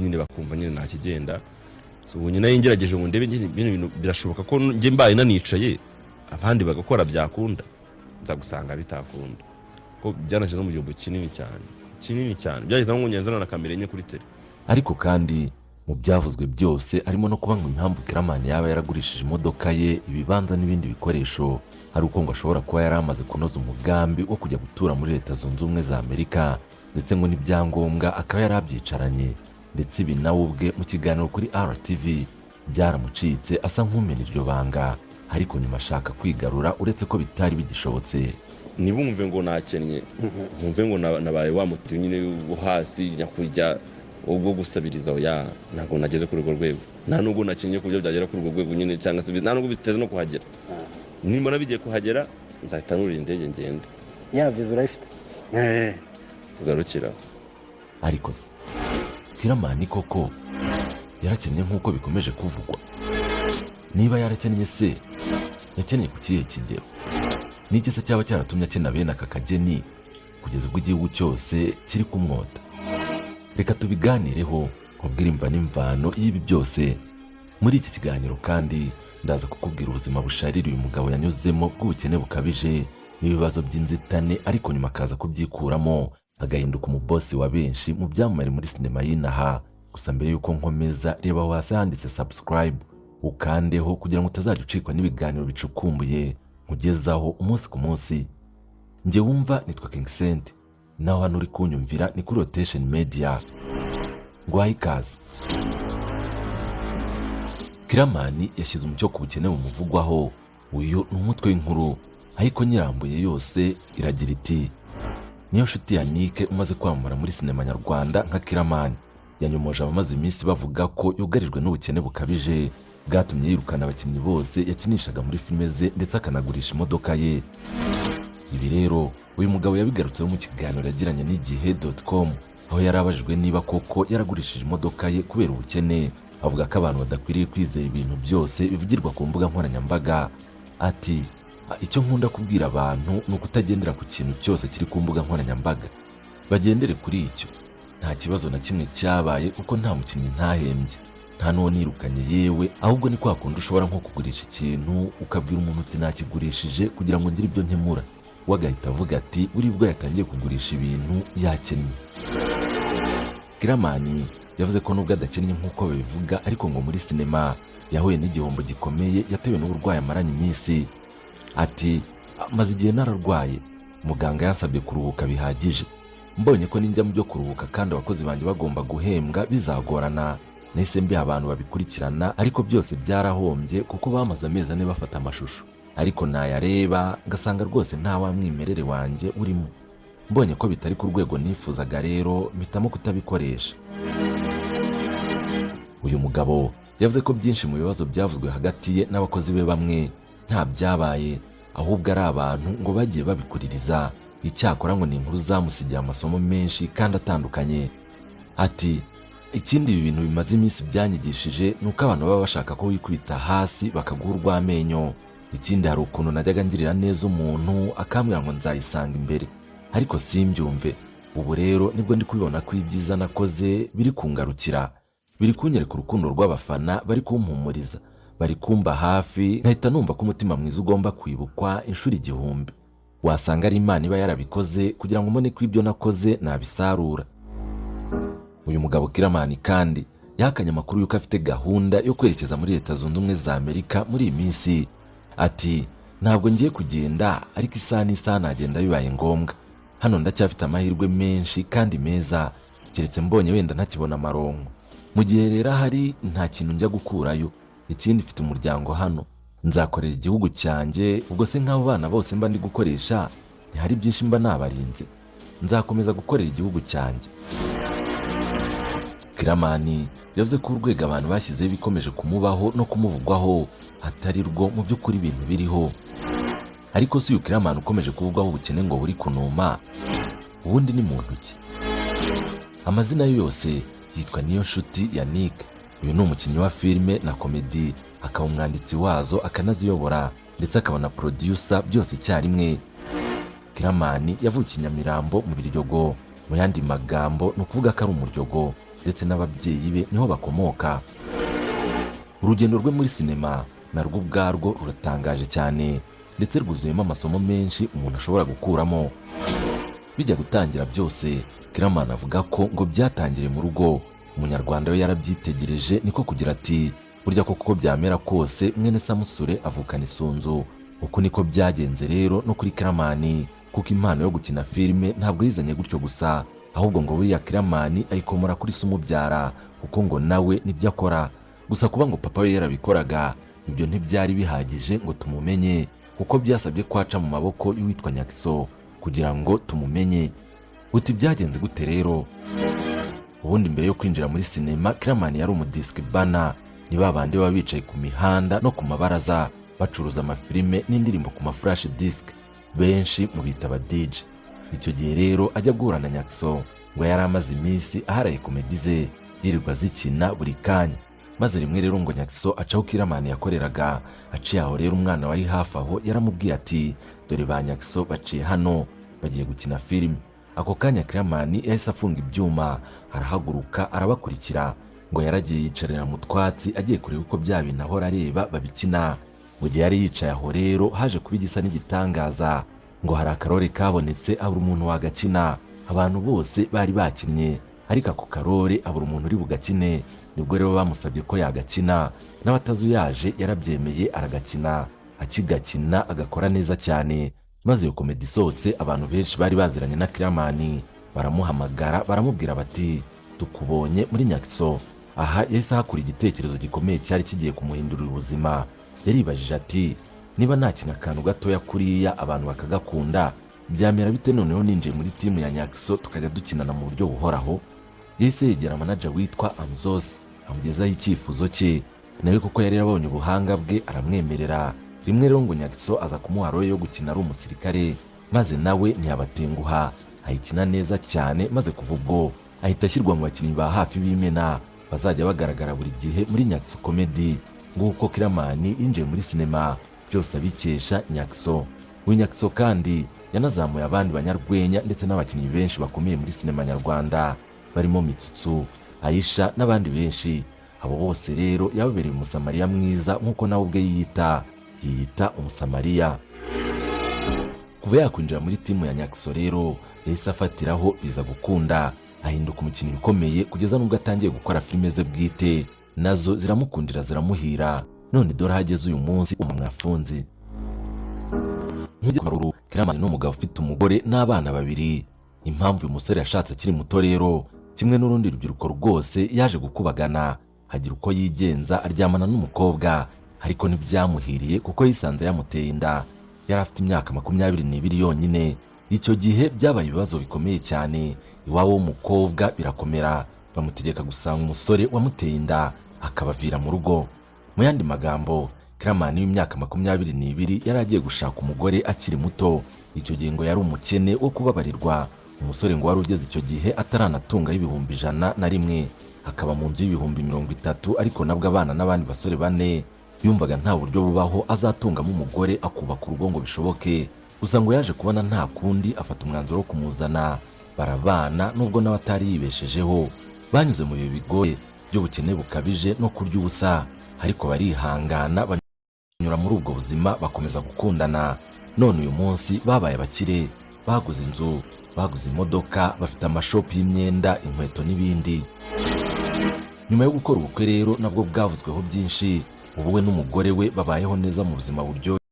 nyine bakumva nyine nta kigenda. So ubu nyine ngerageje ngo ndebe nyine bino bintu birashoboka ko njye mbaye nanicaye abandi bagakora byakunda, nza gusanga bitakunda, ko byanashyize no mu gihombo kinini cyane, kinini cyane. Byageze aho ngo ngenzana na kamera enye kuri tele. Ariko kandi mu byavuzwe byose harimo no kuba ngo impamvu Killaman yaba yaragurishije imodoka ye, ibibanza n'ibindi bikoresho ari uko ngo ashobora kuba yari amaze kunoza umugambi wo kujya gutura muri Leta Zunze Ubumwe za Amerika, ndetse ngo n'ibyangombwa akaba yari abyicaranye. Ndetse ibi nawe ubwe mu kiganiro kuri RTV byaramucitse, asa nk'umena iryo banga, ariko nyuma ashaka kwigarura, uretse ko bitari bigishobotse. Ntibumve ngo nakennye, nkumve ngo nabaye wa muti nyine wo hasi nyakujya ubwo gusabiriza. Oya, ntabwo nageze kuri urwo rwego, nta nubwo nakennye ku buryo byagera kuri urwo rwego nyine, cyangwa se nta nubwo biteze no kuhagera. Nimbona bigiye kuhagera, nzahita nurira indege ngende. Ya viza urayifite? Tugarukira aho. Ariko se Killaman koko yarakennye nk'uko bikomeje kuvugwa? Niba yarakennye se, yakennye ku kihe kigero? N'iki se cyaba cyaratumye akena bene aka kageni kugeza ubwo igihugu cyose kiri kumwota? Reka tubiganireho, nkubwire imva n'imvano y'ibi byose. Muri iki kiganiro kandi ndaza kukubwira ubuzima busharira uyu mugabo yanyuzemo bw'ubukene bukabije n'ibibazo by'inzitane, ariko nyuma akaza kubyikuramo agahinduka umubosi wa benshi mu byamamare muri sinema y'inaha. Gusa mbere y'uko nkomeza, reba aho hasi handitse "subscribe", ukandeho kugira ngo utazajya ucikwa n'ibiganiro bicukumbuye nkugezaho umunsi ku munsi. Njye wumva nitwa King Sent, naho hano uri kunyumvira ni kuri Rotation Media. Ngwaye ikaze. Killaman yashyize umucyo ku bukene bumuvugwaho. Uyu ni umutwe w'inkuru, ariko nyirambuye yose iragira iti: Niyonshuti Yannick umaze kwamamara muri sinema nyarwanda nka Killaman yanyomoje abamaze iminsi bavuga ko yugarijwe n'ubukene bukabije bwatumye yirukana abakinnyi bose yakinishaga muri filime ze, ndetse akanagurisha imodoka ye. Ibi rero uyu mugabo yabigarutseho mu kiganiro yagiranye n'igihe.com, aho yari abajijwe niba koko yaragurishije imodoka ye kubera ubukene, avuga ko abantu badakwiriye kwizera ibintu byose bivugirwa ku mbuga nkoranyambaga. Ati: "Icyo nkunda kubwira abantu ni ukutagendera ku kintu cyose kiri ku mbuga nkoranyambaga, bagendere kuri icyo. Nta kibazo na kimwe cyabaye kuko nta mukinnyi ntahembye, nta n'uwo nirukanye yewe. Ahubwo ni kwa kundi ushobora nko kugurisha ikintu, ukabwira umuntu uti nakigurishije kugira ngo ngire ibyo nkemura, we agahita avuga ati buri bwo yatangiye kugurisha ibintu yakennye." Killaman yavuze ko nubwo adakennye nk'uko babivuga, ariko ngo muri sinema yahuye n'igihombo gikomeye yatewe n'uburwayi amaranye iminsi. Ati: "Maze igihe nararwaye, muganga yansabye kuruhuka bihagije. Mbonye ko ninjya mu byo kuruhuka kandi abakozi banjye bagomba guhembwa bizagorana, nahise mbiha abantu babikurikirana, ariko byose byarahombye kuko bamaze amezi 4 bafata amashusho, ariko nayareba ngasanga rwose nta wa mwimerere wanjye urimo. Mbonye ko bitari ku rwego nifuzaga rero mpitamo kutabikoresha." Uyu mugabo yavuze ko byinshi mu bibazo byavuzwe hagati ye n'abakozi be bamwe nta byabaye, ahubwo ari abantu ngo bagiye babikuririza. Icyakora ngo ni inkuru zamusigiye amasomo menshi kandi atandukanye. Ati: "Ikindi ibi bintu bimaze iminsi byanyigishije ni uko abantu baba bashaka ko wikubita hasi bakaguha urw'amenyo. Ikindi, hari ukuntu najyaga ngirira neza umuntu akambwira ngo nzayisanga imbere, ariko simbyumve. Ubu rero nibwo ndi kubibona ko ibyiza nakoze biri kungarukira, biri kunyereka urukundo rw'abafana, bari kumpumuriza, bari kumba hafi, nkahita numva ko umutima mwiza ugomba kwibukwa inshuro 1000. Wasanga ari Imana iba yarabikoze kugira ngo mbone ko ibyo nakoze nabisarura." Uyu mugabo Killaman kandi yahakanye amakuru y'uko afite gahunda yo kwerekeza muri Leta Zunze Ubumwe za Amerika muri iyi minsi. Ati: "Ntabwo ngiye kugenda, ariko isaha n'isaha nagenda bibaye ngombwa. Hano ndacyafite amahirwe menshi kandi meza, keretse mbonye wenda ntakibona amaronko. Mu gihe rero ahari nta kintu njya gukurayo. Ikindi, mfite umuryango hano, nzakorera igihugu cyanjye. Ubwo se nk'abo bana bose mba ndi gukoresha, ntihari byinshi mba nabarinze? Nzakomeza gukorera igihugu cyanjye." Killaman yavuze ko urwego abantu bashyizeho ibikomeje kumubaho no kumuvugwaho atari rwo mu by'ukuri ibintu biriho. Ariko si uyu Killaman ukomeje kuvugwaho ubukene ngo buri kunuma, ubundi ni muntu ki? Amazina ye yose yitwa Niyonshuti Yannick. Uyu ni umukinnyi wa filime na komedi, akaba umwanditsi wazo, akanaziyobora, ndetse akaba na producer, byose icyarimwe. Killaman yavukiye i Nyamirambo mu Biryogo, mu yandi magambo ni ukuvuga ko ari umuryogo. ndetse n'ababyeyi be niho bakomoka. Urugendo rwe muri sinema narwo ubwarwo ruratangaje cyane, ndetse rwuzuyemo amasomo menshi umuntu ashobora gukuramo. Bijya gutangira byose, Killaman avuga ko ngo byatangiriye mu rugo. Umunyarwanda we yarabyitegereje, niko kugira ati: "Burya koko byamera kose mwene Samusure avukana isunzu." Uko niko byagenze rero no kuri Killaman, kuko impano yo gukina filime ntabwo yizanye gutyo gusa, ahubwo ngo buriya Killaman ayikomora kuri se umubyara, kuko ngo nawe nibyo akora. Gusa kuba ngo papa we yarabikoraga, ibyo ntibyari bihagije ngo tumumenye, kuko byasabye ko aca mu maboko y'uwitwa Nyaxo kugira ngo tumumenye. Uti byagenze gute rero? Ubundi mbere yo kwinjira muri sinema, Killaman yari umudisiki bana. Ni ba bandi baba bicaye ku mihanda no ku mabaraza bacuruza amafilime n'indirimbo ku ma flash disk, benshi mu bita aba DJ. Icyo gihe rero ajya guhura na Nyaxo, ngo yari amaze iminsi aharaye comedy ze, yirirwa azikina buri kanya. Maze rimwe rero ngo Nyaxo acaho Killaman yakoreraga. Aciye aho rero, umwana wari hafi aho yaramubwiye ati: "Dore ba Nyaxo baciye hano, bagiye gukina filime." Ako kanya Killaman yahise afunga ibyuma, arahaguruka, arabakurikira. Ngo yaragiye yicarira mu twatsi, agiye kureba uko bya bintu ahora areba babikina. Mu gihe yari yicaye aho rero, haje kuba igisa n'igitangaza. Ngo hari akarore kabonetse, abura umuntu wagakina. Abantu bose bari bakinnye, ariko ako karore abura umuntu uri bugakine. Nibwo rero bamusabye ko yagakina, n'abatazuyaje yarabyemeye aragakina. Akigakina agakora neza cyane, maze iyo comedy isohotse, abantu benshi bari baziranye na Killaman baramuhamagara, baramubwira bati: "Tukubonye muri Nyaxo." Aha yahise ahakura igitekerezo gikomeye cyari kigiye kumuhindurira ubuzima. Yaribajije ati: "Niba nakina akantu gatoya kuriya abantu bakagakunda, byamera bite noneho ninjiye muri team ya Nyaxo, tukajya dukinana mu buryo buhoraho?" Yahise yegera manager witwa Amzos, amugezaho icyifuzo cye. Nawe kuko yari yarabonye ubuhanga bwe, aramwemerera. Rimwe rero ngo Nyaxo aza kumuha role yo gukina ari umusirikare, maze nawe ntiyabatenguha, ayikina neza cyane. Maze kuva ubwo ahita ashyirwa mu bakinnyi ba hafi b'imena bazajya bagaragara buri gihe muri Nyaxo Comedy. Nguko Killaman yinjiye muri sinema, byose abikesha Nyaxo. Uyu Nyaxo kandi yanazamuye abandi banyarwenya ndetse n'abakinnyi benshi bakomeye muri sinema nyarwanda, barimo Mitsutsu, Aisha n'abandi benshi. Abo bose rero yababereye umusamariya mwiza, nk'uko nawe ubwe yiyita umusamariya. Kuva yakwinjira muri team ya Nyaxo rero, yahise afatiraho, biza gukunda, ahinduka umukinnyi ukomeye, kugeza n'ubwo atangiye gukora filime ze bwite, nazo ziramukundira, ziramuhira. None dore aho ageze uyu munsi mwafunze. Killaman ni umugabo ufite umugore n'abana babiri. Impamvu uyu musore yashatse akiri muto rero, kimwe n'urundi rubyiruko rwose, yaje gukubagana, hagira uko yigenza aryamana n'umukobwa, ariko ntibyamuhiriye kuko yisanze yamuteye inda. Yari afite imyaka 22 yonyine. Icyo gihe byabaye ibibazo bikomeye cyane iwabo w'umukobwa, birakomera, bamutegeka gusanga umusore wamuteye inda akabavira mu rugo. Mu yandi magambo, Killaman w'imyaka 22 yari agiye gushaka umugore akiri muto. Icyo gihe ngo yari umukene wo kubabarirwa. Umusore ngo wari ugeze icyo gihe ataranatungaho 101,000, akaba mu nzu y'30,000, ariko nabwo abana n'abandi basore bane. Yumvaga nta buryo bubaho azatungamo umugore akubaka urugo ngo bishoboke. Gusa ngo yaje kubona nta kundi, afata umwanzuro wo kumuzana, barabana. Nubwo nawe atari yibeshejeho, banyuze mu bihe bigoye by'ubukene bukabije no kurya ubusa, ariko barihangana, banyura muri ubwo buzima, bakomeza gukundana. None uyu munsi babaye abakire, baguze inzu, baguze imodoka, bafite amashopu y'imyenda, inkweto n'ibindi. Nyuma yo gukora ubukwe rero, nabwo bwavuzweho byinshi, ubu we n'umugore we babayeho neza mu buzima buryoshye.